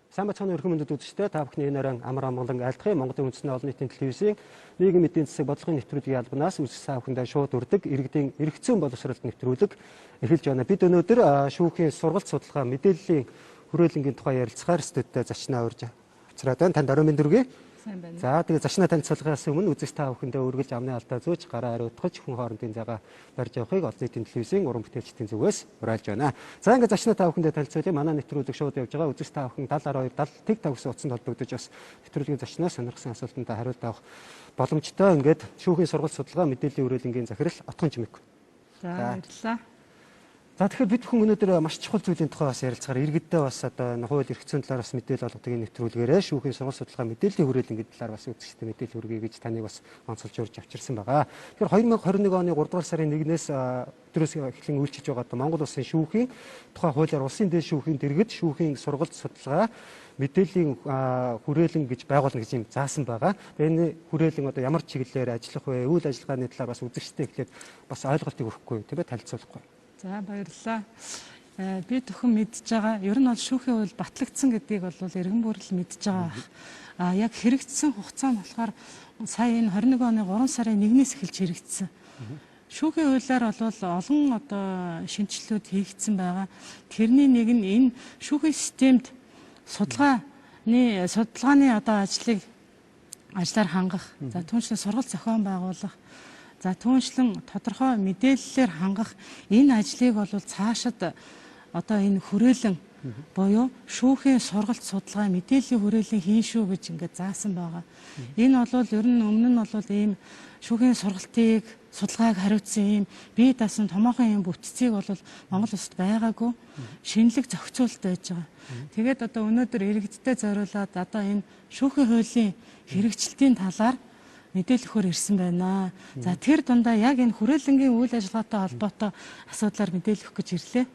Сайн бацхан өрхөн мөндөд үзэгчдээ, та бүхний энэ оройн амар амгалан айлтгая. Монголын үндэсний олон нийтийн телевизийн нийгмийн эдийн засаг бодлогын нэвтрүүлгийн албанаас үзэгч та бүхэндээ шууд үрдэг иргэдийн эрх зүйн боловсролт нэвтрүүлэг эхэлж байна. Бид өнөөдөр шүүхийн сургалт судалгаа мэдээллийн хүрээлэнгийн тухай ярилцахаар студидтэй зочноо урьж авчраад байна. Танд оройн мэнд хүргэе. Сайн байна. За, тэгээ зочноо танилцуулахаас өмнө үзэгч та бүхэндээ үргэлж амны алдаа зөөж, гараа хариуцгаж, хүн хоорондын зайгаа барьж явахыг олон нийтийн телевизийн уран бүтээлчдийн зүгээс уриалж байна. За, ингээд зочноо та бүхэндээ танилцуулъя. Манай нэвтрүүлэг шууд явж байгаа. Үзэгч та бүхэн 70 12 70 тэг 5 гэсэн утсанд холбогдож бас нэвтрүүлгийн зочноос сонирхсан асуултанд хариулт авах боломжтой. Ингээд шүүхийн сургалт судалгаа мэдээллийн хүрээлэнгийн захирал Отгон Чимэг. За, баярлалаа. За, тэгэхээр бид бүхэн өнөөдөр маш чухал зүйлийн тухай бас ярилцахаар иргэддээ бас одоо энэ хууль эрх зүйн талаар бас мэдээлэл олгодог энэ нэвтрүүлгээрээ шүүхийн сургалт судалгаа мэдээллийн хүрээлэнгийн талаар бас үзэгчдэд мэдээлэл хүргэе гэж таныг бас онцолж урьж авчирсан байгаа. Тэгэхээр 2021 оны 3 дугаар сарын 1-ээс өдрөөс эхлэн үйлчилж байгаа одоо Монгол улсын шүүхийн тухай хуулиар улсын дээд шүүхийн дэргэд шүүхийн сургалт судалгаа мэдээллийн хүрээлэн гэж байгуулна гэж юм заасан байгаа. Тэгээ энэ хүрээлэн одоо ямар чиглэлээр ажиллах вэ? Үйл ажиллагааны талаар бас үзэгчдэд эхлээд бас ойлголтыг өгөхгүй тийм ээ, танилцуулахгүй. За, баярлалаа. Би төхөн мэдж байгаа. Ер нь бол шүүхийн хууль батлагдсан гэдгийг бол иргэн бүрэл мэдж байгаа бах. А яг хэрэгжсэн хугацаа нь болохоор сая энэ 21 оны 3 сарын 1-ээс эхэлж хэрэгжсэн. Шүүхийн хуулиар бол олон одоо шинэчлэлүүд хийгдсэн байгаа. Тэрний нэг нь энэ шүүхийн системд судалгааны одоо ажлыг ажлаар хангах, за түүнчлэн сургалт зохион байгуулах, за түүнчлэн тодорхой мэдээллээр хангах энэ ажлыг бол цаашид одоо энэ хүрээлэн буюу шүүхийн сургалт судалгаа мэдээллийн хүрээлэн хийн шүү гэж ингээд заасан байгаа. Энэ бол ер нь өмнө нь бол ийм шүүхийн сургалтыг судалгааг хариуцсан ийм бие даасан томоохон ийм бүтцийг бол Монгол улсад байгаагүй, шинэлэг зохицуулалт байж байгаа. Тэгээд одоо өнөөдөр иргэдтэй зориулаад одоо энэ шүүхийн хуулийн хэрэгжилтийн талаар мэдээлэл өгөхөөр ирсэн байна. За, тэр дундаа яг энэ хүрээлэнгийн үйл ажиллагаатай холбоотой асуудлаар мэдээлэл өгөх гэж ирлээ.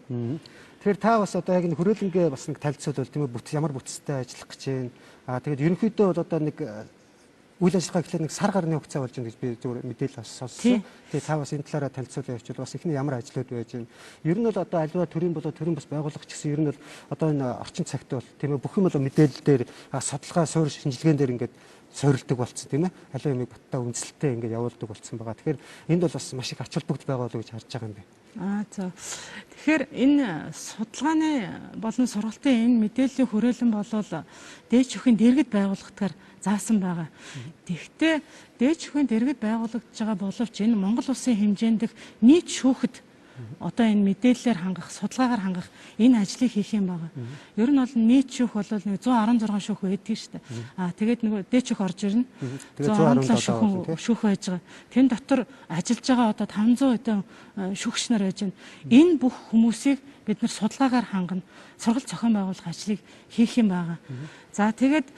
Тэгэхээр та бас одоо яг энэ хүрээлэнгээ бас нэг танилцуулбал тийм ээ, ямар бүтцтэй ажиллах гэж байна. Аа, тэгээд ерөнхийдөө бол одоо нэг үйл ажиллагаа гэхлээр нэг сар гарны хугацаа болж байна гэж би зүгээр мэдээлэл бас сонссон. Тэгээд та бас энэ талаараа танилцуулаа явуучвал бас эхний ямар ажлууд байж байна. Ер нь бол одоо альва төрийн болоо төрийн бас байгууллага ч гэсэн ер нь бол одоо энэ орчин цагт бол тийм ээ, бүх юм бол мэдээлэл дээр судалгаа суурь шинжилгээн дээр ингээд суурилдаг болсон тийм ээ. Аливаа юмыг баттай үндэслэлтэй ингээд явуулдаг болсон байгаа. Тэгэхээр энд бол бас маш их ач холбогдол байгаа болов уу гэж харж байгаа юм байна. Аа, за. Тэгэхээр энэ судалгааны болон сургалтын энэ мэдээллийн хүрээлэн болвол дээд шүүхийн дэргэд байгуулагдахаар заасан байгаа. Тэгэхдээ дээд шүүхийн дэргэд байгуулагдаж байгаа боловч энэ Монгол улсын хэмжээнд нийт шүүхэд одоо энэ мэдээллээр хангах, судалгаагаар хангах энэ ажлыг хийх юм байгаа. Ер нь бол нийт шүүх бол нэг 116 шүүх байдаг шүү дээ. Аа, тэгээд нөгөө дээд шүүх орж ирнэ. 117 шүүх байж байгаа. Тэн дотор ажиллаж байгаа одоо 500 хэдэн шүүгч нар байж байна. Энэ бүх хүмүүсийг бид нар судалгаагаар хангана, сургалт зохион байгуулах ажлыг хийх юм байгаа. За, тэгээд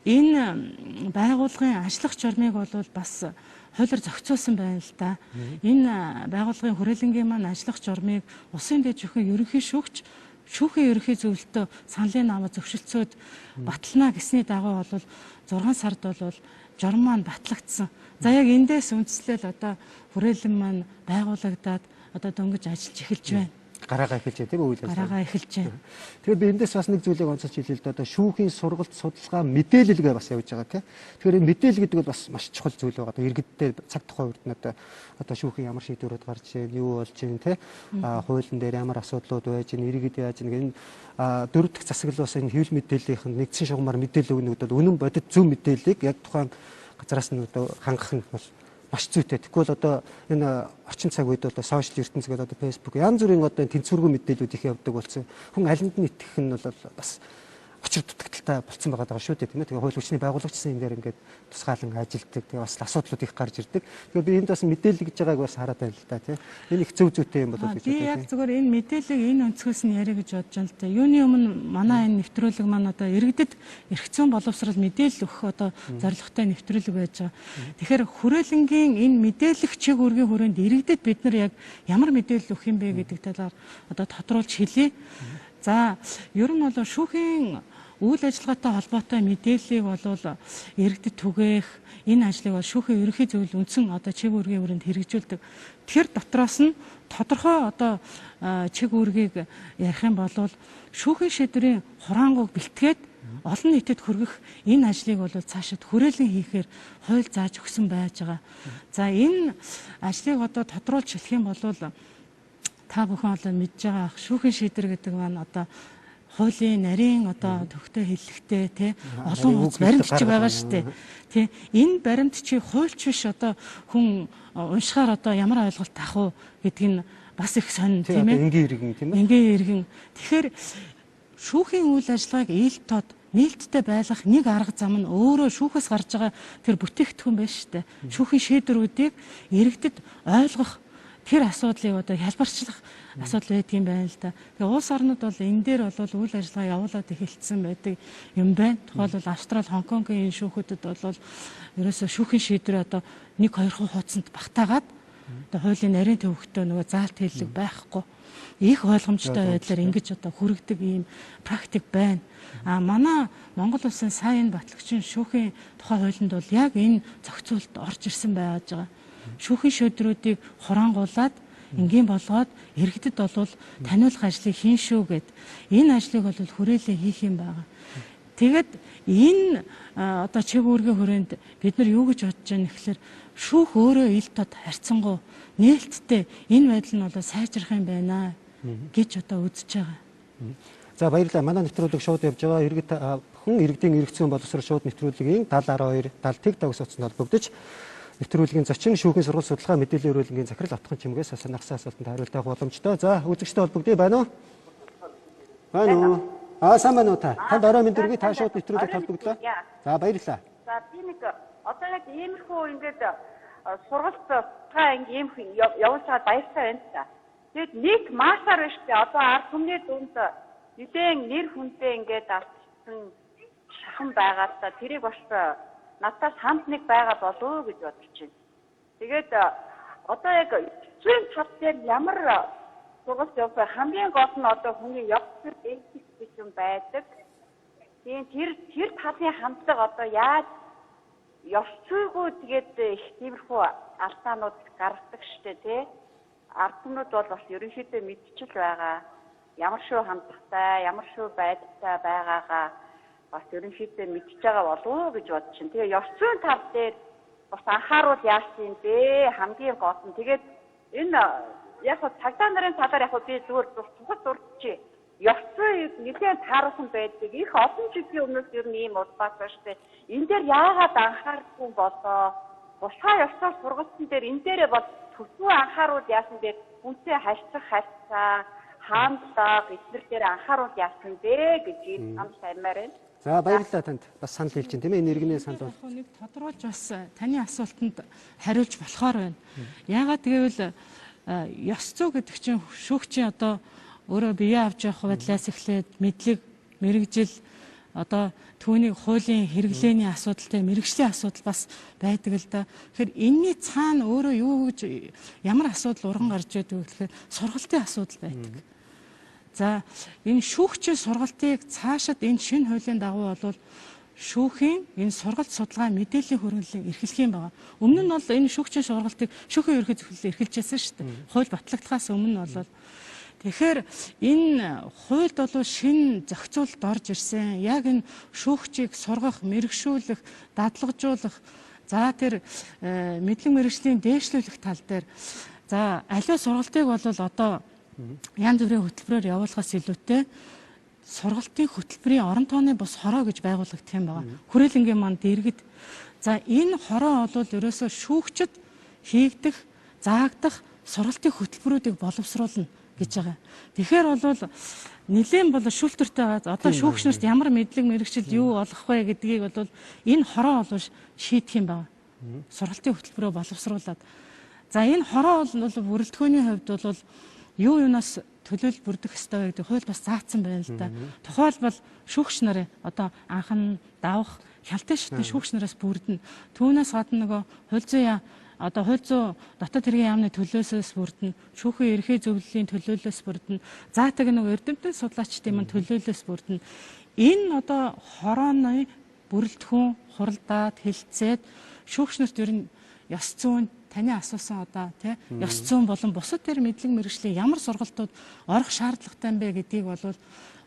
энэ байгууллагын ажиллах журмыг бол бас хуулиар зохицуулсан байна л да. Энэ байгууллагын хүрээлэнгийн маань ажиллах журмыг улсын дээд шүүхийн ерөнхий шүүгч шүүхийн ерөнхий зөвлөлтөө саналын намаа зөвшөлдсөөд батална гэсний дагуу бол 6 сард бол журам маань батлагдсан. За, яг эндээс үндслэл одоо хүрээлэн маань байгуулагдаад одоо дөнгөж ажиллаж эхэлж байна. Гараагаа эхэлж байна тийм үү, үйл ажиллагаа. Гараагаа эхэлж байна. Тэгэхээр би эндээс бас нэг зүйлийг онцолж хэлээ л дээ. Одоо шүүхийн сургалт судалгаа мэдээлэлгээ бас явж байгаа тийм. Тэгэхээр энэ мэдээлэл гэдэг бол бас маш чухал зүйл байгаа. Одоо иргэдтэй цаг тухайн үед нь одоо шүүхийн ямар шийдвэрүүд гарч байна, юу болж байна тийм. Хуулийн дээр ямар асуудлууд байж байна, иргэд яаж байна. Энэ дөрөв дэх засаглал бас энэ хэвлэл мэдээллийнх нь нэгдсэн шугамар мэдээлэл өгнө гэдэг бол үнэн бодит зөв мэдээллийг яг тухайн газраас нь одоо хангах нь бол маш зүйтэй. Тэгэхгүй бол одоо энэ орчин цаг үед бол сошиал ертөнц гэдэг одоо Facebook янз бүрийн одоо тэнцвэргүй мэдээлүүд их явдаг болсон. Хүн алинд нь итгэх нь бол бас учир дутагдaltaй болцсон байгаа даа шүү дээ, тийм ээ. Тэгээ хууль хүчний байгуулагчсан энэ дээр ингээд тусгаалan ажилтдаг. Тэгээ бас асуудлууд их гарч ирдэг. Тэгэхээр би энд бас мэдээлэл гэж байгааг бас хараад байна л да, тийм. Энэ их зөв зүйтэй юм болов уу гэж бодож байна. Би яг зүгээр энэ мэдээллийг энэ өнцгөөс нь яриа гэж бодож байна л да. Юуны өмнө манай энэ нэвтрүүлэг маань одоо иргэдэд эрх зүйн боловсрол мэдээлэл өгөх одоо зорилготой нэвтрүүлэг байж байгаа. Тэгэхээр хүрээлэнгийн энэ мэдээлэх чиг үүргийн хүрээнд иргэдэд бид нар яг ямар мэдээлэл өгөх юм бэ гэдэг талаар одоо тодруулж хэлье. За, ер нь бол шүүхийн үйл ажиллагаатай холбоотой мэдээллийг бол иргэдэд түгээх энэ ажлыг бол шүүхийн ерөнхий зөвлөл үндсэн одоо чиг үүргийн өрөөнд хэрэгжүүлдэг. Тэр дотроос нь тодорхой одоо чиг үүргийг ярих юм бол шүүхийн шийдвэрийн хураангуйг бэлтгээд олон нийтэд хүргэх энэ ажлыг бол цаашид хүрээлэн хийхээр хууль зааж өгсөн байж байгаа. За энэ ажлыг одоо тодруулж хэлэх юм бол та бүхэн одоо мэдж байгаа шүүхийн шийдвэр гэдэг маань одоо хуулийн нарийн одоо төгтөө хэллэгтэй тий олон хуудас баримтчиг байгаа шүү дээ. Тий энэ баримтчиг хуульч биш одоо хүн уншихаар одоо ямар ойлголт авах уу гэдг нь бас их сонин тийм ээ. Энгийн иргэн тийм ээ. Энгийн иргэн. Тэгэхээр шүүхийн үйл ажиллагааг ил тод нээлттэй байлгах нэг арга зам нь өөрөө шүүхээс гарч байгаа тэр бүтээгдэхүүн байна шүү дээ. Шүүхийн шийдвэрүүдийг иргэдэд ойлгох тэр асуудлыг одоо хялбарчлах асуудал байдаг юм байна л да. Тэгээ улс орнууд бол энэ дээр бол үйл ажиллагаа явуулаад эхэлсэн байдаг юм байна. Тухайлбал Австрали, Хонконгийн энэ шүүхүүдэд бол ерөөсөө шүүхийн шийдвэр одоо 1-2 хуудсанд багтаагаад одоо хуулийн нарийн төвөгтөө нөгөө заалт хэллэг байхгүй. Их ойлгомжтой байдлаар ингэж одоо хүргэдэг ийм практик байна. А манай Монгол улсын сайн энэ батлагчийн шүүхийн тухай хуулинд бол яг энэ зохицуулалт орж ирсэн байж байгаа. Шүүхийн шийдвэрүүдийг хураангуулад энгийн болгоод иргэдэд бол таниулах ажлыг хийн шүү гэд энэ ажлыг бол хүрээлэн хийх юм байгаа. Тэгээд энэ одоо чиг үүргийн хүрээнд бид нар юу гэж бодож байна гэхлээр шүүх өөрөө ил тод харьцангуй нээлттэй энэ байдал нь бол сайжрах юм байна гэж одоо үзэж байгаа. За баярлалаа. Манай нэвтрүүлэг шууд явж байгаа. Иргэд бүхэн иргэдийн эрх зүйн боловсрол шууд нэвтрүүлгийн 70 12 70 тэг 5 утасанд холбогдож нэвтрүүлгийн зочин шүүхийн сургалт судалгаа мэдээллийн өрөөлөнгийн захирал Отхон Чимгээс санаарсан асуултанд хариулт авах боломжтой. За үзэгчтэй холбогдъё байна уу? Байна уу? Аа сайн байна уу та? Танд орой мэнд хүргэе. Та шууд нэвтрүүлэгт холбогдлоо. За баярлалаа. За би нэг одоо яг иймэрхүү ингээд сургалт судалгаа ингээд ийм явуулж байгаа баяртай байна та. Тэгэд нэг масаар биш үү? Одоо ард түмний дунд нэлээд нэр хүнтэй ингээд алдсан шахан байгаа л та. Тэрийг бас надад хамт нэг байгаа болов уу гэж бодож байна. Тэгээд одоо яг зүйн тал дээр ямар сургалт явах вэ? Хамгийн гол нь одоо хүний ёс зүй этик гэж юм байдаг. Тийм тэр талын хандлага одоо яаж ёс зүйгүү тэгээд их тиймэрхүү алдаанууд гаргадаг штэ тий. Ард түмнүүд бол бас ерөнхийдөө мэдчил байгаа. Ямар шүү хандлагатай, ямар шүү байдалтай байгаагаа бас ерөнхийдөө мэдж байгаа болов уу гэж бодож чинь. Тэгээ ёс зүйн тал дээр бас анхааруул яасан юм бэ? Хамгийн гол нь тэгээд энэ яг хөө цагдаа нарын талаар яг хөө би зүгээр тухад дурдчихъя. Ёс зүй нэлээд таарсан байдаг. Их олон жилийн өмнөөс ер нь ийм улбаас байна шүү дээ. Энэ дээр яагаад анхаардгүй болоо? Бусаа ёсоор сургалтын дээр энэ дээрээ бол төсвөө анхааруул яасан бэ? Хүнтэй харьцах харьцаа, хандлага эднэр дээр анхааруул яасан бэ гэж санал тавьмаар байна. За баярлалаа танд. Бас санал хэлж чинь тийм ээ энэ иргэний санал бол нэг тодруулж бас таны асуултанд хариулж болохоор байна. Яагаад гэвэл ёс зүй гэдэг чинь шүүгчийн одоо өөрөө бие авч явах байдлаас эхлээд мэдлэг, мэргэжил одоо түүнийг хуулийн хэрэглээний асуудалтай мэргэжлийн асуудал бас байдаг л да. Тэгэхээр энэний цаана өөрөө юу гэж ямар асуудал урган гарч байдаг вэ гэхээр сургалтын асуудал байдаг. За энэ шүүгчийн сургалтыг цаашид энэ шинэ хуулийн дагуу бол шүүхийн энэ сургалт судалгаа мэдээллийн хөрөнгөлийг эрхлэх юм байна. Өмнө нь бол энэ шүүгчийн сургалтыг шүүхийн ерөнхий зөвлөл эрхэлж байсан шүү дээ. Хууль батлагдахаас өмнө бол тэгэхээр энэ хуульд бол шинэ зохицуулалт орж ирсэн. Яг энэ шүүгчийг сургах, мэрэгшүүлэх, дадлагжуулах, за тэр мэдлэг мэргэжлийн дээшлүүлэх тал дээр за аливаа сургалтыг бол одоо янз бүрийн хөтөлбөрөөр явуулахаас илүүтэй сургалтын хөтөлбөрийн орон тооны бус хороо гэж байгуулагдах юм байна. Хүрээлэнгийн манд дэргэд. За энэ хороо бол ерөөсөө шүүгчд хийгдэх, заагдах сургалтын хөтөлбөрүүдийг боловсруулна гэж байгаа. Тэгэхээр бол нэлээд бол шүүлтүртэй байгаа. Одоо шүүгч нарт ямар мэдлэг мэргэжил юу олох вэ гэдгийг бол энэ хороо бол шийдэх юм байна. Сургалтын хөтөлбөрөө боловсруулад. За энэ хороо бол бүрэлдэхүүний хувьд бол юу юунаас төлөөл бүрдэх ёстой вэ гэдэг хууль бас заасан байна л да. Тухайлбал шүүгч нарын одоо анхан давах хялтын шатны шүүгч нараас бүрдэнэ. Түүнээс гадна нөгөө хууль зүйн одоо хууль зүйн дотоод хэргийн яамны төлөөсөөс бүрдэнэ, шүүхийн ерхий зөвлөлийн төлөөллөөс бүрдэнэ, за тэг нэг эрдэмтэн судлаачдын маань төлөөллөөс бүрдэнэ. Энэ одоо хорооны бүрэлдэхүүн хуралдаад хэлцээд шүүгч нарт ер нь ёс зүйн таны асуусан одоо тий ёс зүйн болон бусад тэр мэдлэг мэргэжлийн ямар сургалтууд орох шаардлагатай юм бэ гэдгийг бол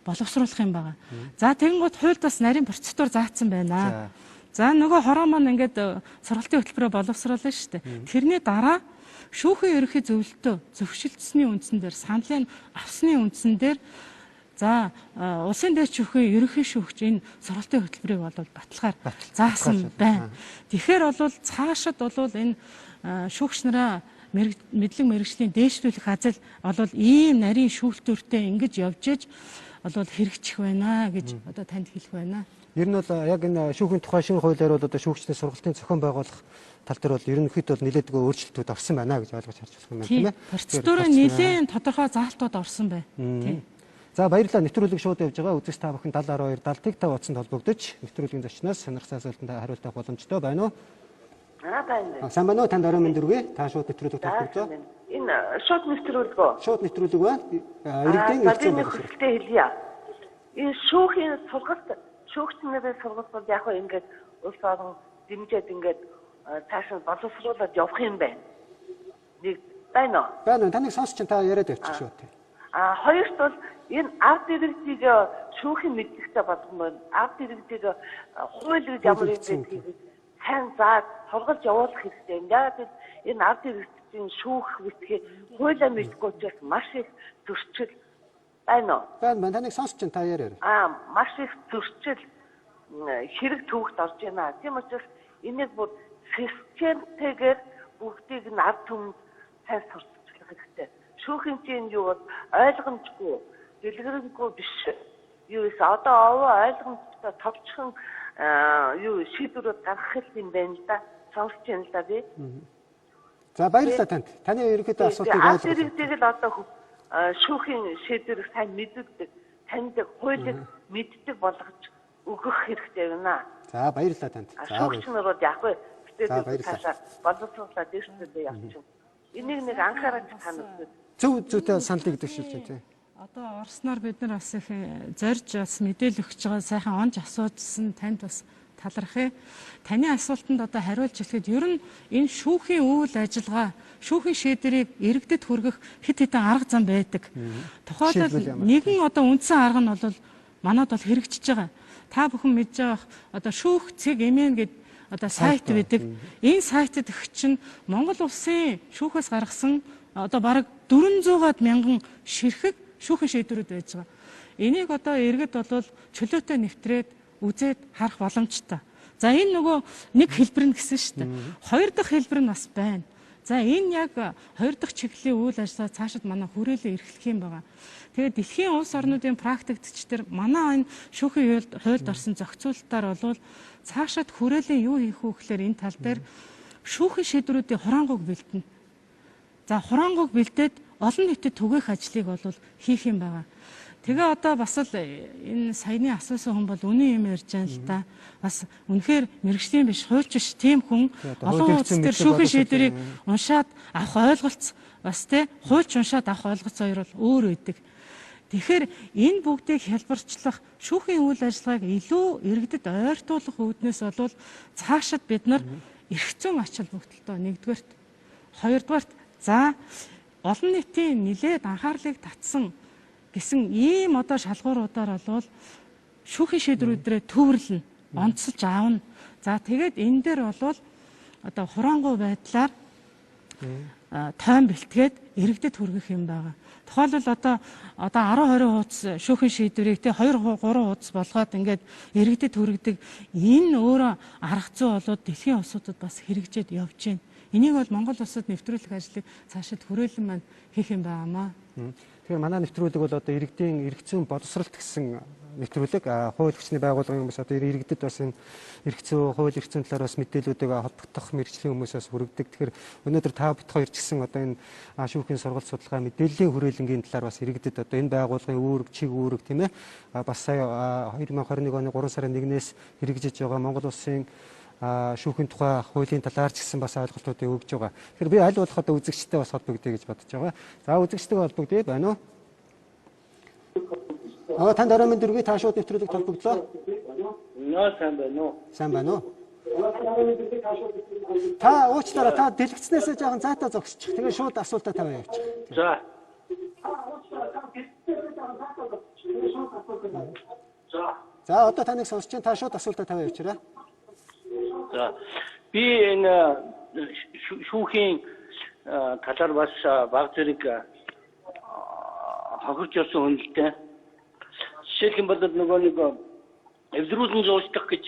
боловсруулах юм байна. За тэгэнгүүт хуульд бас нарийн процедур заасан байна. За нөгөө хороо маань ингээд сургалтын хөтөлбөрөөр боловсруулна шүү дээ. Тэрний дараа шүүхийн ерөнхий зөвлөлтөө зөвшөлдсөний үндсэн дээр саналыг авсны үндсэн дээр за улсын дээд шүүхийн ерөнхий шүүгч энэ сургалтын хөтөлбөрийг бол баталгаар заасан байна. Тэгэхээр бол цаашид бол энэ шүүгч нараа мэдлэг мэргэжлийн дээшлүүлэх ажил бол ийм нарийн шүүлтүүртэй ингэж явж иж бол хэрэгжих байна гэж одоо танд хэлэх байна. Ер нь бол яг энэ шүүхийн тухай шинэ хуулиар бол одоо шүүгчдийн сургалтын зохион байгуулах тал дээр бол ерөнхийдөө бол нэлээдгүй өөрчлөлтүүд орсон байна гэж ойлгож харж болох юм байна, тийм ээ. Процедурын нэлээд тодорхой заалтууд орсон байна. Тийм. За баярлалаа. Нэвтрүүлэг шууд явж байгаа. Үзэгч та бүхэн 70 12 70 5 утсанд холбогдож нэвтрүүлгийн зочноос сонирхсан асуултанд хариулт авах боломжтой байна уу? Аа байна. Сайн байна уу? Танд оройн мэнд хүргэе. Та шууд нэвтрүүлэгт холбогдлоо. Энэ шууд нэвтрүүлэг үү? Шууд нэвтрүүлэг байна. Иргэдийн эрх боловсролтой хэлье. Энэ шүүхийн сургалт, шүүгч нарын сургалт бол яг хөө ингээд улс орон дэмжиж ингээд цааш нь боловсруулад явах юм байна. Нэг байна уу? Байна. Таныг сонсч чинь та яриад явчих шүү. А хоёрт бол энэ ард иргэдийг шүүхийн мэдлэгтэй болгомоор ард иргэдийг хууль гэж ямар юм бэ гэдгийг сайн зааж сургалж явуулах хэрэгтэй юм. Яг л энэ ард иргэдийн шүүх битгий хуулиа мэдгүй учраас маш их зөрчил байна уу? Байна. Таныг сонсч чинь та яриа. Аа маш их зөрчил хэрэг төвөгт орж байна. Тийм учраас энийг бүр системтэйгээр бүгдийг нь ард түмэнд сайн сурталчлах хэрэгтэй. Шүүхийн чинь юу бол ойлгомжгүй, дэлгэрэнгүй биш. Юу эс одоо овоо ойлгомжтой товчхон юу шийдвэрүүд гаргах юм байна л да. Сонсч байна л да би. За баярлалаа танд. Таны ерөнхийдөө асуултыг ойлголоо. Иргэдийг л одоо шүүхийн шийдвэрийг сайн мэддэг, таньдаг, хуулийг мэддэг болгож өгөх хэрэгтэй байна. За баярлалаа танд. За шүүгч нар бол яг вэ. Гэтэ цаашаа боловсруулаад дээшлүүлээ явчихна. Энийг нэг анхаарч таньдаг. Зөв зүйтэй саналыг дэвшүүлж байна тийм. Одоо орсноор бид нар бас их зорж бас мэдээлэл өгч байгаа сайхан онж асуужсан танд бас талархъя. Таны асуултанд одоо хариулж хэлэхэд ер нь энэ шүүхийн үйл ажиллагаа, шүүхийн шийдвэрийг иргэдэд хүргэх хэд хэдэн арга зам байдаг. Тухайлбал нэгэн одоо үндсэн арга нь бол манад бол хэрэгжиж байгаа. Та бүхэн мэдж байгаа одоо шүүх цэг эмэн гэд одоо сайт байдаг. Энэ сайтад өгч чинь Монгол улсын шүүхээс гаргасан одоо бараг 400-аад мянган ширхэг шүүхийн шийдвэрүүд байж байгаа. Энийг одоо иргэд бол чөлөөтэй нэвтрээд үзээд харах боломжтой. За энэ нөгөө нэг хэлбэр нь гэсэн шүү дээ. Хоёр дахь хэлбэр нь бас байна. За энэ яг хоёр дахь чиглэлийн үйл ажиллагаа цаашид манай хүрээлэн эрхлэх юм байгаа. Тэгээд дэлхийн улс орнуудын практикт ч тэр манай энэ шүүхийн хуульд орсон зохицуултаар болвол цаашид хүрээлэн юу хийх вэ гэхээр энэ тал дээр шүүхийн шийдвэрүүдийн хураангуйг бэлдэнэ. За хураангуйг бэлдээд олон нийтэд түгээх ажлыг бол хийх юм байгаа. Тэгээ одоо бас л энэ саяны асуусан хүн бол үнэн юм ярьж байгаа л та. Бас үнэхээр мэргэжлийн биш, хуульч биш тийм хүн олон улс төр шүүхийн шийдвэрийг уншаад авах ойлголц бас те хуульч уншаад авах ойлголц хоёр бол өөр байдаг. Тэгэхээр энэ бүгдийг хялбарчлах шүүхийн үйл ажиллагааг илүү иргэдэд ойртуулах үүднээс болвол цаашид бид нар эрх зүйн ач холбогдолтой нэгдүгээрт, хоёрдугаарт за олон нийтийн нэлээд анхаарлыг татсан гэсэн ийм одоо шалгууруудаар болвол шүүхийн шийдвэрүүдрээ төвөрлөнө, онцолж аавна. За тэгээд энэ дээр болвол одоо хураангуй байдлаар тойм бэлтгээд иргэдэд хүргэх юм байгаа. Тухайлбал одоо 10 20 хуудас шүүхийн шийдвэрийг те 2 3 хуудас болгоод ингээд иргэдэд хүргэдэг энэ өөрөө арга зүй болоод дэлхийн улсуудад бас хэрэгжээд явж байна. Энийг бол Монгол улсад нэвтрүүлэх ажлыг цаашид хүрээлэн маань хийх юм байгаамаа. Тэгэхээр манай нэвтрүүлэг бол одоо иргэдийн эрх зүйн боловсролт гэсэн нэвтрүүлэг. Хууль хүчний байгууллагын хүмүүс одоо иргэдэд бас энэ эрх зүй, хууль эрх зүйн талаар бас мэдээллүүдийг холбогдох мэргэжлийн хүмүүс бас хүргэдэг. Тэгэхээр өнөөдөр та бид хоёр ч гэсэн одоо энэ шүүхийн сургалт судалгаа мэдээллийн хүрээлэнгийн талаар бас иргэдэд одоо энэ байгууллагын үүрэг, чиг үүрэг тийм ээ. Бас сая 2021 оны 3 сарын 1-ээс хэрэгжиж байгаа Монгол улсын шүүхийн тухай хуулийн талаар ч гэсэн бас ойлголтуудыг өгж байгаа. Тэгэхээр би аль болох одоо үзэгчтэй бас холбогдъё гэж бодож байгаа. За үзэгчтэйгээ холбогдъё байна уу? Аа танд орой минь дөрвий та шууд нэвтрүүлэгт холбогдлоо. Нөө сайн байна уу? Сайн байна уу? Та уучлаарай та дэлгэцнээсээ жаахан заатай зогсчих. Тэгээ шууд асуултаа тавиа явуучих. За. За одоо таныг сонсож байна. Та шууд асуултаа тавиа явуучаарай. За. Би энэ шүүхийн талаар бас баг зэрэг хохирч явсан хүнэлтэй. Жишээлх юм бол нөгөө нэг эвлэрүүлэн зуучлах гэж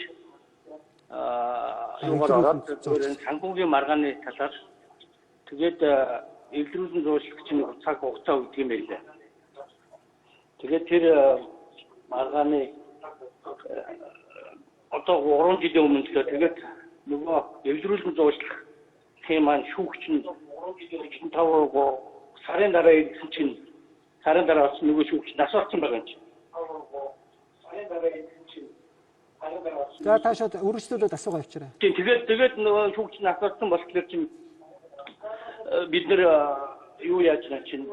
юугаар ороод зүгээр санхүүгийн маргааны талаар тэгээд эвлэрүүлэн зуучлах чинь цаг хугацаа өгдөг юм байлаа. Тэгээд тэр маргааны одоо 3 жилийн өмнө л тэгээд нөгөө эвлэрүүлэн зуучлах тийм маань шүүх чинь 3 5 сарын дараа ирсэн чинь сарын дараа бас нөгөө шүүх чинь нас орсон байгаа юм чинь. Сарын дараа ирсэн чинь За та шууд үргэлжлүүлээд асуугаа явуучаарай. Тийм тэгээд нөгөө шүүгч нас орсон болохоор чинь бид нэр юу яаж на чинь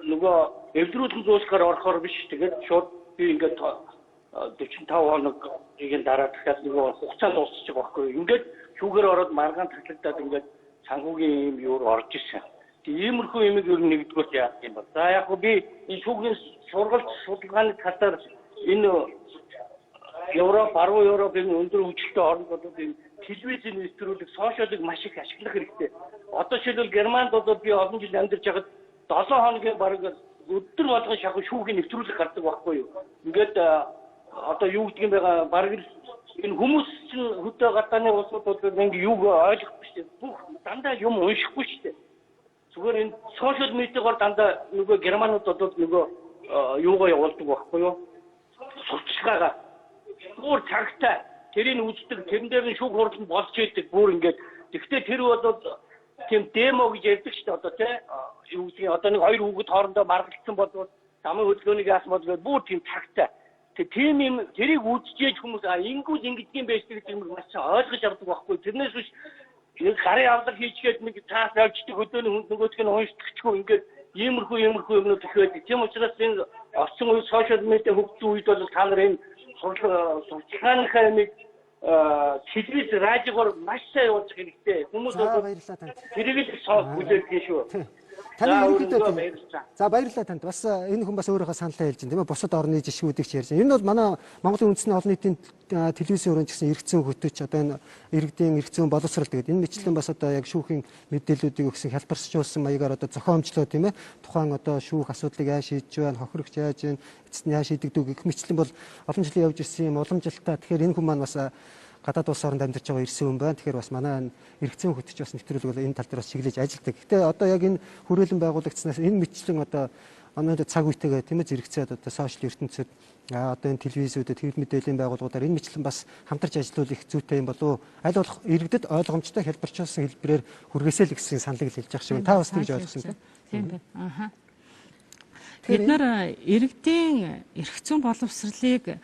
нөгөө эвлэрүүлэн зуушлахаар орохоор биш тэгээд шууд би ингээд 45 хоног ийн дараа дахиад нөгөө хугацаа дуусчих байгаа байхгүй. Ингээд шүүгээр ороод маргаан таслагдаад ингээд санхүүгийн юм юур орж ирсэн. Иймэрхүү юмыг ер нь нэгдүгээр яах юм бол. За яг хөө би энэ шүүхийн сургалт судалгааны талаар энэ Европ, баруун Европ энэ өндөр хөгжилтэй оронд бол энэ телевизийн нэвтрүүлэг, сошиалыг маш их ашиглах хэрэгтэй. Одоо жишээлбэл Германд бол би олон жил амьдарч байхад 7 хоногийн бараг өдөр болгон шахуу шүүхийн нэвтрүүлэг гардаг байхгүй юу. Ингээд одоо юу гэдэг юм бэ бараг л энэ хүмүүс чинь хөдөө гадааны улсууд бол ингээ юуг ойлгохгүй шүү дээ. Бүх дандаа юм уншихгүй шүү дээ. Зүгээр энэ сошиал медиагаар дандаа нөгөө германууд бол нөгөө юугаа явуулдаг байхгүй юу? Сурталчилгаагаа бүр цагтай тэрийг үздэг, тэрэн дээр нь шүүх хурал нь болж идэг бүр ингээд. Гэхдээ тэр бол тийм демо гэж ярьдаг шүү дээ одоо тий. Юу гэдгийг одоо нэг хоёр хүүхэд хоорондоо маргалдсан бол замын хөдөлгөөнийг яасан бол гээд бүр тийм цагтай. Тийм юм тэрийг үзчихээж хүмүүс а ингүүл ингэдэг юм байж гэдэг юм маш ойлгож авдаг байхгүй. Тэрнээс биш нэг гарын авлага хийчгээд нэг цаас авчдаг хөдөөний хүнд нөгөөдг нь уншдагчгүй ингээд иймэрхүү юмнууд их байдаг. Тийм учраас энэ орчин үе сошиал медиа хөгжсөн үед бол та нар энэ сурчлагынхаа юмыг телевиз радиогоор маш сайн явуулах хэрэгтэй. Хүмүүс бол баярлалаа танд. Тэрийг л сонсох хүлээдэг шүү. Таны ерөнхийдөө за баярлалаа танд. Бас энэ хүн бас өөрийнхөө саналаа хэлж байна тийм ээ. Бусад орны жишгүүдийг ч ярьж байна. Энэ бол манай Монголын үндэсний олон нийтийн телевизийн өрөөнд ч гэсэн эргэцэн хөтөч одоо энэ иргэдийн эргэцэн боловсрал тэгээд энэ мэтлэн бас одоо яг шүүхийн мэдээллүүдийг өгсөн хялбарсжуулсан маягаар одоо зохиомжлоо тийм ээ. Тухайн одоо шүүх асуудлыг яаж шийдэж байна, хохирогч яаж байна, эцэст нь яаж шийдэгдүү гэх мэтлэн бол олон жилийн явж ирсэн юм уламжилтаа. Тэгэхээр энэ хүн маань бас гадаад улс оронд амьдарч байгаа ирсэн хүн байна. Тэгэхээр бас манай эргэцэн хөтөч бас нэвтрүүлэг бол энэ тал дээр бас чиглэж ажилладаг. Гэхдээ одоо яг энэ хүрээлэн байгуулагдсанаас энэ мэтчлэн одоо өнөөдөр цаг үетэйгээ тийм ээ зэрэгцээд одоо сошиал ертөнцид одоо энэ телевизүүдэд хэвлэл мэдээллийн байгууллагуудаар энэ мэтчлэн бас хамтарч ажиллавал их зүйтэй юм болов уу? Аль болох иргэдэд ойлгомжтой хэлбэрчүүлсэн хэлбэрээр хүргээсэй л гэсэн саналыг хэлж байгаа шиг. Та бас тэгж ойлгосон тийм. Тийм байна. Аха. Бид нар иргэдийн эрх зүйн боловсролыг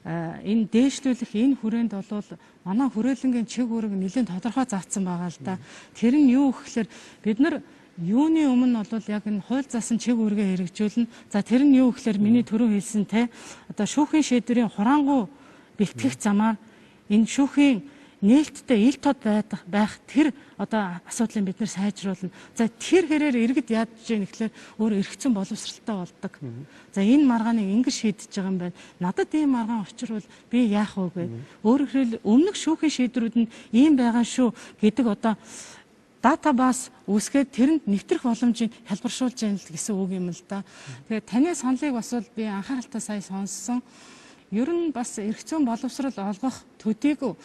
энэ дээшлүүлэх энэ хүрээнд бол манай хүрээлэнгийн чиг үүрэг нэлээд тодорхой заасан байгаа л да. Тэр нь юу гэхээр бид нар юуны өмнө бол яг энэ хууль заасан чиг үүргээ хэрэгжүүлнэ. За тэр нь юу гэхээр миний түрүү хэлсэн те одоо шүүхийн шийдвэрийн хураангуй бэлтгэх замаар энэ шүүхийн нээлттэй ил тод байх тэр одоо асуудлыг бид нэр сайжруулна. За тэр хэрээр иргэд яаж гин гэхлээр өөр эргэцэн боловсралтай болдог. За энэ маргааныг ингэж шийдэж байгаа юм байна. Надад ийм маргаан учирвал би яах вэ гэ. Өөрөөр хэлбэл өмнөх шүүхийн шийдвэрүүд нь ийм байгаа шүү гэдэг одоо датабас үүсгээд тэрэнд нэвтрэх боломжийг хялбаршуулж яана л гэсэн үг юм л да. Тэгээд таны саналыг бас бол би анхааралтай сая сонссон. Ер нь бас эргэцэн боловсрал олгох төдийгүй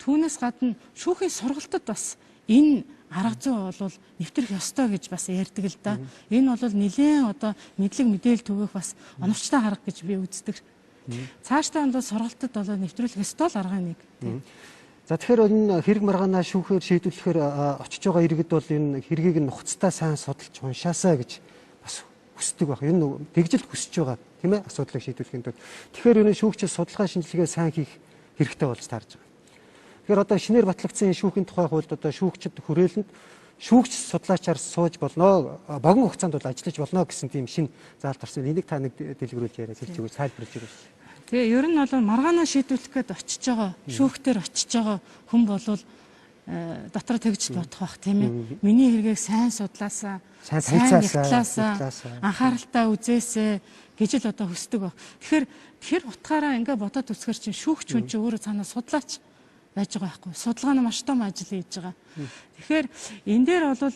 түүнээс гадна шүүхийн сургалтад бас энэ арга зүй бол нэвтрэх ёстой гэж бас ярьдаг л да. Энэ бол нэлээн одоо мэдлэг мэдээлэл түгээх бас оновчтой арга гэж би үздэг. Цаашдаа бол сургалтад бол нэвтрүүлэх ёстой л арга нэг. За тэгэхээр энэ хэрэг маргаанаа шүүхээр шийдвэрлэхээр очиж байгаа иргэд бол энэ хэргийг нухацтай сайн судалж уншаасаа гэж бас хүсдэг байх. Энэ тэгжил хүсэж байгаа тийм ээ асуудлыг шийдвэрлэхийн тулд. Тэгэхээр энэ шүүгчид судалгаа шинжилгээ сайн хийх хэрэгтэй болж таарж байгаа. Тэгэхээр одоо шинээр батлагдсан шүүхийн тухай хуульд одоо шүүгчид хүрээлэнд шүүгч судлаачаар сууж болно, богино хугацаанд бол ажиллаж болно гэсэн тийм шинэ заалт орсон. Энийг та нэг дэлгэрүүлж яриа хэлж өгөөч, тайлбарлаж өгөөч. Тэгээ ер нь бол маргаанаа шийдвэрлэх гээд очиж байгаа, шүүхтэр очиж байгаа хүн болвол дотор тэгж бодох бах, тийм ээ. Миний хэргийг сайн судлаасаа, сайн хязгаарлаасаа, анхааралтай үзээсээ гэж л одоо хүсдэг баг. Тэгэхээр тэр утгаараа ингээ бодоод үзэхэр чинь шүүгч хүн чинь өөрөө цаанаа судлаач байж байгаа байхгүй. Судалгаа нь маш том ажил хийж байгаа. Тэгэхээр энэ дээр бол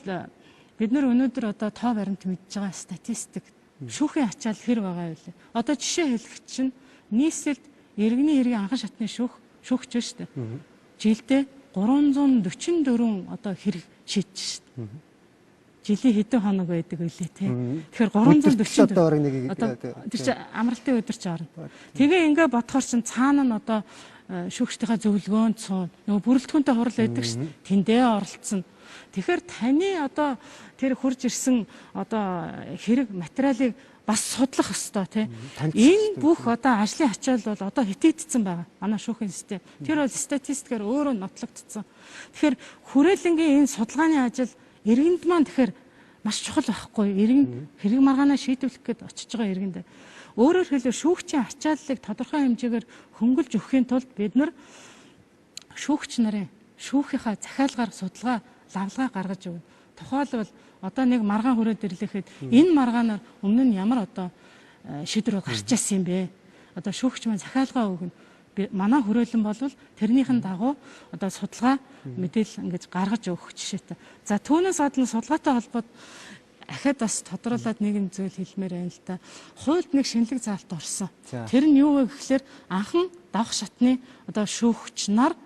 бид нар өнөөдөр одоо тоо баримт мэдж байгаа статистик шүүхийн ачаал хэр байгаа вэ? Одоо жишээ хэлэх чинь нийслэлд иргэний хэргийн анхан шатны шүүгч шүү дээ. Жилдээ 344 одоо хэрэг шийдэж шүү дээ. Жилийн хэдэн хоног байдаг үлээ те. Тэгэхээр 344 одоо орог нэг одоо тэр чи амралтын өдөр чи орно. Тэгээ ингээ бодохоор чин цаана нь одоо шүүгчдийнхаа зөвлөгөөнд суун. Нөгөө бүрэлдэхүүнтэй хурал байдаг шүү. Тэндээ оролцсон. Тэгэхээр таны одоо тэр хурж ирсэн одоо хэрэг материалыг бас судлах ёстой тий. Энэ бүх одоо ажлын ачаал бол одоо хитэгдсэн байгаа. Манай шүүхийн систем. Тэр бол статистикээр өөрөө нотлогдсон. Тэгэхээр хүрээлэнгийн энэ судалгааны ажил иргэнд маань тэгэхээр маш чухал байхгүй. Иргэн хэрэг маргаанаа шийдвэрлэх гээд очиж байгаа иргэнд. Өөрөөр хэлбэл шүүгчийн ачааллыг тодорхой хэмжээгээр хөнгөлж өгөхийн тулд бид нар шүүгч нарын шүүхийнхаа захиалгаар судалгаа лавлгаа гаргаж өгнө. Тухайлбал одоо нэг маргаан хүрээд ирлэхэд энэ маргаанаар өмнө нь ямар одоо шийдвэр гарч ирсэн юм бэ? Одоо шүүгч маань захиалгаа өгнө. Манай хүрээлэн бол тэрнийхэн дагуу одоо судалгаа мэдээлэл ингэж гаргаж өгөх жишээтэй. За түүнээс гадна судалгаатай холбоод ахаад бас тодруулаад нэгэн зүйл хэлмээр байна л да. Хуульд нэг шинэлэг заалт орсон. Тэр нь юу вэ гэхлээр анхан давх шатны одоо шүүгч нар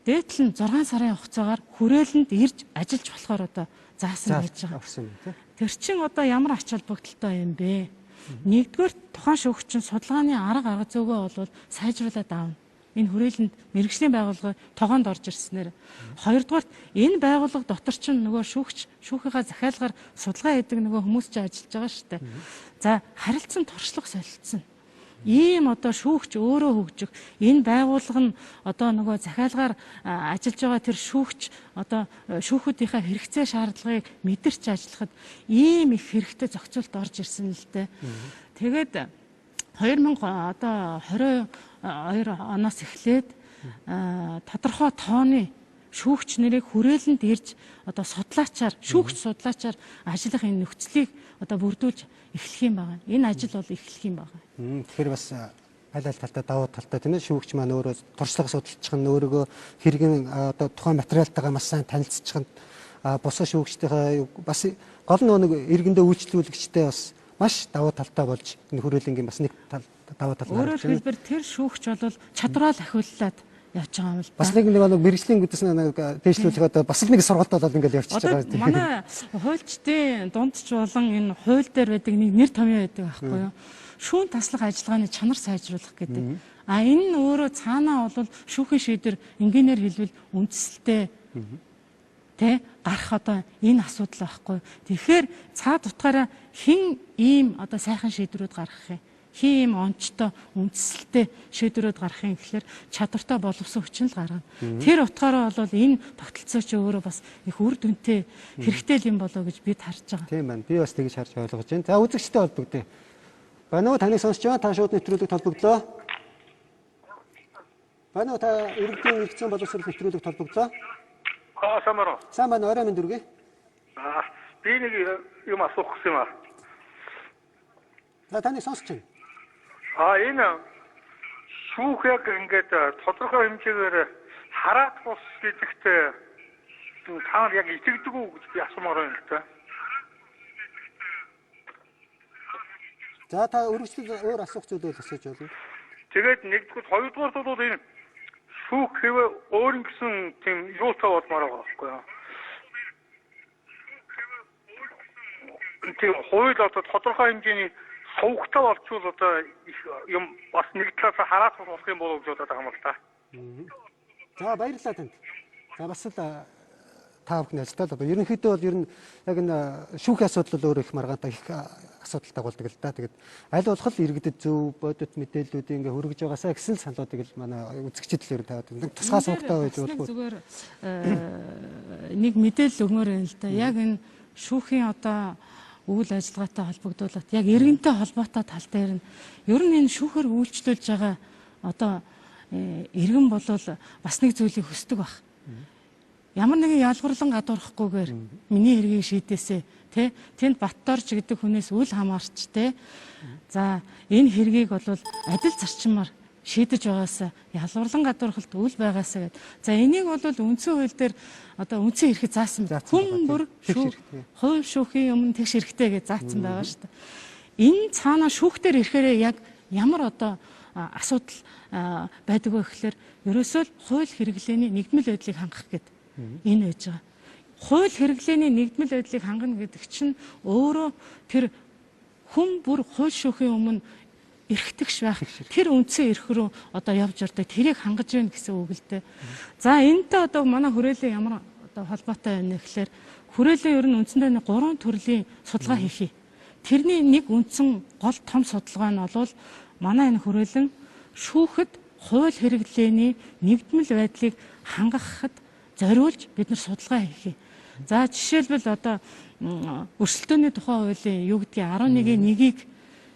дээдл нь 6 сарын хугацаагаар хүрээлэнд ирж ажиллаж болохоор одоо заасан байж байгаа. Тэр чин одоо ямар ач холбогдолтой юм бэ? Нэгдүгээр тухайн шүүгч чинь судалгааны арга зүйгээ бол сайжруулад авна. Энэ хүрээлэнд мэргэжлийн байгууллага тогоонд орж ирснээр. Хоёрдугаарт энэ байгууллага дотор чинь нөгөө шүүгч шүүхийнхаа захиалгаар судалгаа хийдэг нөгөө хүмүүс чинь ажиллаж байгаа шүү дээ. За харилцан туршлага солилцсон. Ийм одоо шүүгч өөрөө хөгжих энэ байгууллага нь одоо нөгөө захиалгаар ажиллаж байгаа тэр шүүгч одоо шүүхүүдийнхээ хэрэгцээ шаардлагыг мэдэрч ажиллахад ийм их хэрэгтэй зохицуулт орж ирсэн л дээ. Тэгээд 2022 оноос эхлээд тодорхой тооны шүүгч нарыг хүрээлэнд ирж одоо судлаачаар шүүгч судлаачаар ажиллах энэ нөхцөлийг одоо бүрдүүлж эхлэх юм байна. Энэ ажил бол эхлэх юм байна. Тэгэхээр бас аль аль талтай давуу талтай тийм ээ, шүүгч маань өөрөө туршлага судалчих нь өөрийгөө хэргийн одоо тухайн материалтайгаа маш сайн танилцчих нь, бусад шүүгчдийнхээ бас гол нэг иргэндээ үйлчлүүлэгчтэй бас маш давуу талтай болж энэ хүрээлэнгийн бас нэг тал давуу тал гарч байна. Өөрөөр хэлбэл тэр шүүгч бол чадвараа ахиуллаад явж байгаа юм л да. Бас нэг мэргэжлийн гэдээс нэг дээшлүүлэх одоо бас л нэг сургалт болоод ингээл явчихж байгаа. Манай хуульчдын дунд ч болон энэ хууль дээр байдаг нэг нэр томьёо байдаг байхгүй юу? Шүүн таслах ажиллагааны чанар сайжруулах гэдэг. А энэ нь өөрөө цаанаа бол шүүхийн шийдвэр энгийнээр хэлбэл үндэслэлтэй тэ гарах одоо энэ асуудал байхгүй. Тэгэхээр цаад утгаараа хэн ийм одоо сайхан шийдвэрүүд гаргах юм? Хин ийм онцтой үндэслэлтэй шийдвэрүүд гаргах юм гэхлээр чадвартай боловсон хүчин л гаргана. Тэр утгаараа бол энэ тогтолцоо чи өөрөө бас их үр дүнтэй хэрэгтэй юм болоо гэж бид харж байгаа. Тийм байна. Би бас тэгж харж ойлгож байна. За үзэгчтэй холбогдъё. Байна уу, таныг сонсож байгаа. Та шууд нэвтрүүлэгт холбогдлоо. Байна уу, та иргэдийн эрх зүйн боловсрол нэвтрүүлэгт холбогдлоо. Аа, сайн байна уу? Сайн байна. Орой минь дүргээ. Аа, би нэг юм асуух гэсэн юм аа. За таныг сонсож байна. А энэ шүүх яг ингээд тодорхой хэмжээгээр хараат бус гэдэгт та нар яг итгэдэг үү гэж би асуумаар байна л да. За та өргөжлөл өөр асуух зүйл бол асууж болно. Тэгээд нэгдүгээр, хоёрдугаар бол энэ шүүх хэвээ өөр ингэсэн тийм юутай болмоор байгаа байхгүй юу? Тийм хууль одоо тодорхой хэмжээний сувгтай болчвол одоо их юм бас нэг талаас хараат болох юм болов гэж бодоод байгаа юм л та. За баярлалаа танд. За бас л та бүхний ажилтаа л одоо ерөнхийдөө бол ер нь яг энэ шүүхийн асуудал бол өөр их маргаантай их асуудал дагуулдаг л да. Тэгээд аль болох л иргэдэд зөв бодит мэдээллүүдийг ингээ хүргэж байгаасаа гэсэн саналуудыг л манай үзэгчид л ер нь тавиад байна. Тусгай суугтай байж болохгүй. Зүгээр нэг мэдээлэл өгмөр байна л да. Яг энэ шүүхийн одоо үйл ажиллагаатай холбогдуулаад яг иргэнтэй холбоотой тал дээр нь ер нь энэ шүүхээр үйлчлүүлж байгаа одоо иргэн болвол бас нэг зүйлийг хүсдэг баг. Ямар нэгэн ялгуурлан гадуурхахгүйгээр миний хэргийг шийдээсэ тэ тэнд Батдорж гэдэг хүнээс үл хамаарч тэ за энэ хэргийг бол адил зарчмаар шийдэж байгаасаа ялгуурлан гадуурхалт үл байгаасаа гэд. За энийг бол үндсэн хууль дээр одоо үндсэн эрхэд заасан байна. Хүн бүр хууль шүүхийн өмнө тэгш хэрэгтэй гэж заасан байгаа шүү дээ. Энэ цаанаа шүүхтэр ирэхээрээ яг ямар одоо асуудал байдаг вэ гэхээр ерөөсөө л хууль хэрэглээний нэгдмэл байдлыг хангах гэд энэ байж байгаа. Хууль хэрэглээний нэгдмэл байдлыг хангана гэдэг чинь өөрөө тэр хүн бүр хууль шүүхийн өмнө эрхтгш байх тэр үндсэн эрх рүү одоо явж ордог тэрийг хангаж байна гэсэн үг л дээ. За энэтэй одоо манай хүрээлэн ямар одоо холбоотой байна гэхээр хүрээлэн ер нь үндсэндээ нэг 3 төрлийн судалгаа хийх юм. Тэрний нэг үндсэн гол том судалгаа нь бол манай энэ хүрээлэн шүүхэд хууль хэрэглээний нэгдмэл байдлыг хангахад зориулж бид нар судалгаа хийх юм. За жишээлбэл одоо өрсөлдөөний тухай хуулийн юу гэдгийг 11-ийн 1-ийг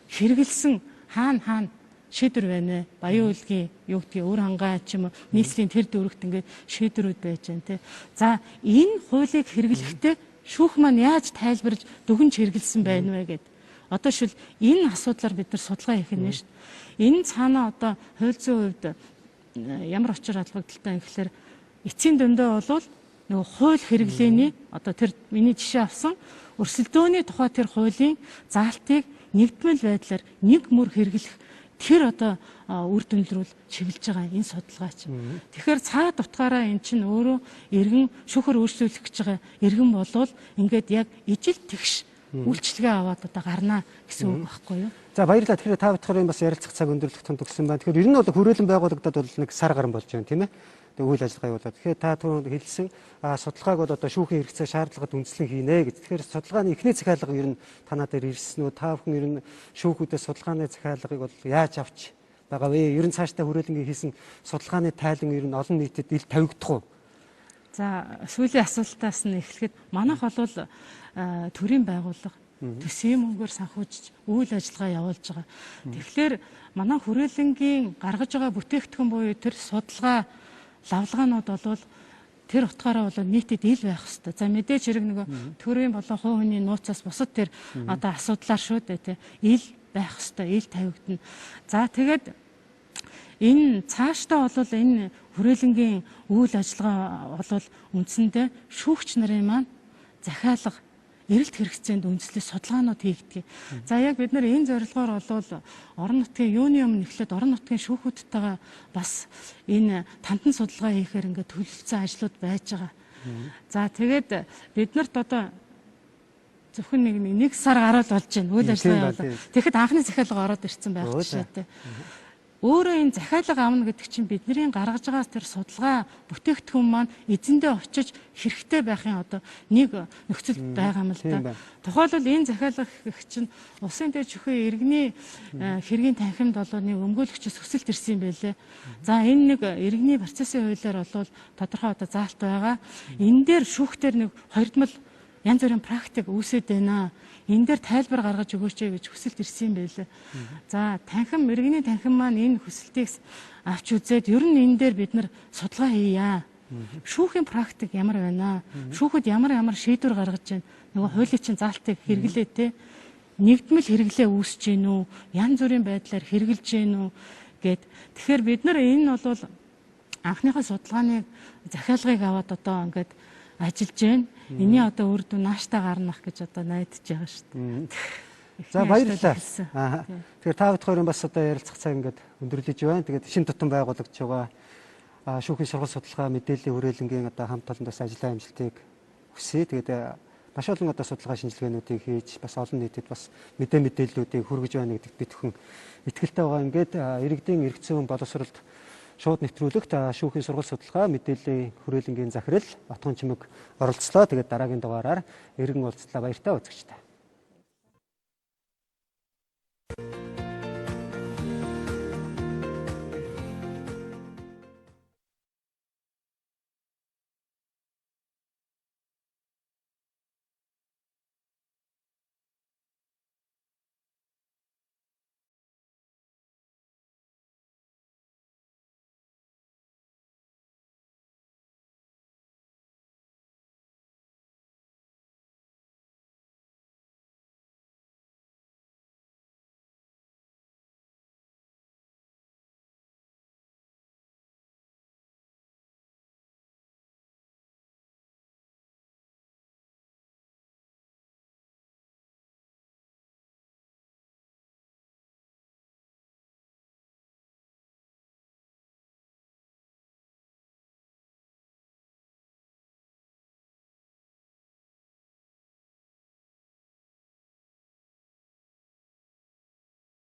хэрэгэлсэн хаана хаана шийдвэр байна вэ? Баян үйлгийн юу гэдгийг өр хангаа ч юм уу нийслэлийн тэр дүүрэгт ингээд шийдвэрүүд байж байна те. За энэ хуулийг хэрэглэхдээ шүүх маань яаж тайлбарж дүгнж хэрэгэлсэн байна вэ гэд. Одоо шил энэ асуудлаар бид нар судалгаа хийх нь шүү дээ. Энэ цаанаа одоо хууль зүйн хувьд ямар учир холбогдолтой юм гэхээр эцсийн дүндээ бол нөгөө хууль хэрэглээний одоо тэр миний жишээ авсан өрсөлдөөний тухай тэр хуулийн заалтыг нэгдмэл байдлаар нэг мөр хэрэглэх тэр одоо үр дүн рүү чиглэж байгаа энэ судалгаа чинь. Тэгэхээр цаад утгаараа эн чинь өөрөө иргэн шүүхэр өөрчлөх гэж байгаа иргэн болвол ингээд яг ижил тэгш үйлчилгээ аваад одоо гарна гэсэн үг байхгүй юу? За баярлалаа. Тэгэхээр та бүхэн бас ярилцах цаг өндөрлөх тун төгссөн байна. Тэгэхээр ер нь бол хүрээлэн байгуулагдаад бол нэг сар гарan болж байна, тийм ээ? Үйл ажиллагаа явуулаад. Тэгэхээр та түрүүнд хэлсэн судалгааг бол одоо шүүхийн хэрэгцээ шаардлагад үндэслэн хийнэ гэж. Тэгэхээр судалгааны эхний захиалга ер нь танаа дээр ирсэн үү? Та бүхэн ер нь шүүхүүдээс судалгааны захиалгыг бол яаж авч байгаа вэ? Ер нь цаашдаа хүрээлэнгийн хийсэн судалгааны тайлан ер нь олон нийтэд ил тавигдах уу? За сүүлийн асуултаас нь эхлэхэд манайх бол төрийн байгууллага төсвийн мөнгөөр санхүүжиж үйл ажиллагаа явуулж байгаа. Тэгэхээр манай хүрээлэнгийн гаргаж байгаа бүтээгдэхүүн буюу тэр судалгаа лавлгаанууд бол тэр утгаараа бол нийтэд ил байх хэвээр. За мэдээж хэрэг нөгөө төрийн болон хувь хүний нууцаас бусад тэр одоо асуудлаар шүү дээ тий. Ил байх хэвээр, ил тавигдана. За тэгээд энэ цаашдаа бол энэ хүрээлэнгийн үйл ажиллагаа бол үндсэндээ шүүгч нарын маань захиалга эрэлт хэрэгцээнд үндэслэл судалгаанууд хийгддэг. За яг бид нар энэ зорилгоор бол орон нутгийн юуны өмнө эхлээд орон нутгийн шүүхүүдтэйгээ бас энэ тандан судалгаа хийхээр ингээд төлөвлөсөн ажлууд байж байгаа. За тэгээд бид нарт одоо зөвхөн нэг сар гаруй болж байна үйл ажиллагаа явуулаад. Тэгэхэд анхны захиалга ороод ирсэн байх жишээтэй. Өөрөө энэ захиалга авна гэдэг чинь бидний гаргаж байгаа тэр судалгаа бүтээгдэхүүн маань эзэндээ очиж хэрэгтэй байхын одоо нэг нөхцөл байгаа юм л да. Тухайлбал энэ захиалга гэх чинь улсын дээд шүүхийн иргэний хэргийн танхимд болоо нэг өмгөөлөгчөөс хүсэлт ирсэн юм байлээ. За энэ нэг иргэний процессын хуулиар болвол тодорхой одоо заалт байгаа. Энэ дээр шүүхтэр нэг хоёрдмол янз бүрийн практик үүсэт байна. Энэ дээр тайлбар гаргаж өгөөч гэж хүсэлт ирсэн юм байлээ. За танхим иргэний танхим маань энэ хүсэлтийг авч үзээд ер нь энэ дээр бид нар судалгаа хийя. Шүүхийн практик ямар байна? Шүүхэд ямар ямар шийдвэр гаргаж байна? Нөгөө хуулийн чинь заалтыг хэрэглээ те. Нэгдмэл хэрэглээ үүсэж гин үү? Янз бүрийн байдлаар хэрэглэж гин үү гэд. Тэгэхээр бид нар энэ бол анхныхаа судалгааны захиалгыг аваад одоо ингээд ажиллаж байна. Энийн одоо үр дүн нааштай гарнах гэж одоо найдаж байгаа шүү дээ. За баярлалаа. Аа. Тэгэхээр та бүхэн бас одоо ярилцах цаг ингээд өндөрлөж байна. Тэгээд шинэ тутам байгуулагдж байгаа шүүхийн сургалт судалгаа мэдээллийн хүрээлэнгийн одоо хамт олонд бас ажлын амжилтыг хүсье. Тэгээд маш олон одоо судалгаа шинжилгээнүүдийг хийж бас олон нийтэд бас мэдээллүүдийг хүргэж байна гэдэгт бид бүхэн итгэлтэй байгаа. Ингээд иргэдийн эрх зүйн боловсролд шууд нэвтрүүлэгт шүүхийн сургалт судалгаа мэдээллийн хүрээлэнгийн захирал Отгон Чимэг оролцлоо. Тэгээд дараагийн дугаараар эргэн уулзлаа. Баяртай үзэгчдээ. Баярлалаа.